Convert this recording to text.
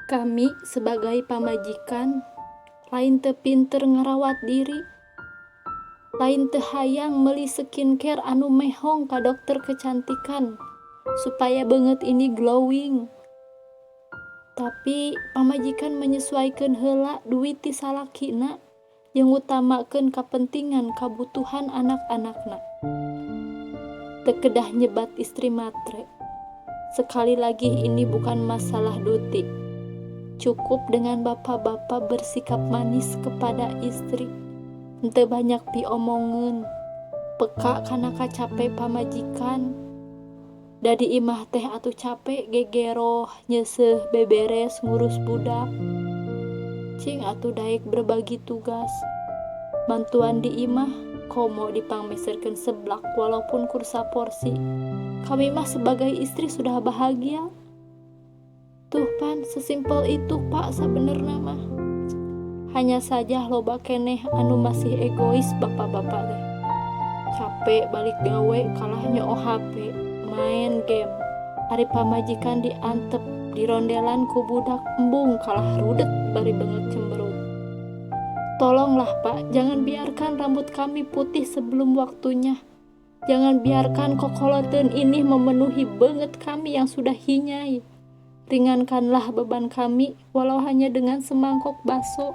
Kami sebagai pamajikan lain teu pinter ngarawat diri, lain teu hayang meuli skincare anu mehong ka dokter kecantikan supaya beungeut ini glowing. Tapi pamajikan menyesuaikan heula duit ti salakina jeung ngutamakeun kapentingan kabutuhan anak-anakna. Teu kedah nyebat istri matre. Sekali lagi, ini bukan masalah duti. Cukup dengan bapak-bapak bersikap manis kepada istri. Henteu banyak piomongeun. Peka kana kacape pamajikan. Da di imah teh atuh capek, gegeroh, nyeuseuh, beberes, ngurus budak. Cing atuh daek berbagi tugas. Bantuan di imah komo dipangmeserkeun seblak walaupun kur saporsi. Kami mah sebagai istri sudah bahagia. Tuh pan sesimpel itu, Pak, sabenerna mah. Hanya saja loba keneh anu masih egois bapak-bapak teh. Capek balik gawe kalah nyoo HP, main game. Ari pamajikan diantep, dirondelan ku budak, embung kalah rudet bari beungeut cemberut. Tolonglah, Pak, jangan biarkan rambut kami putih sebelum waktunya. Jangan biarkan kokoloteun ini memenuhi beungeut kami yang sudah hinyai. Ringankanlah beban kami walau hanya dengan semangkok baso.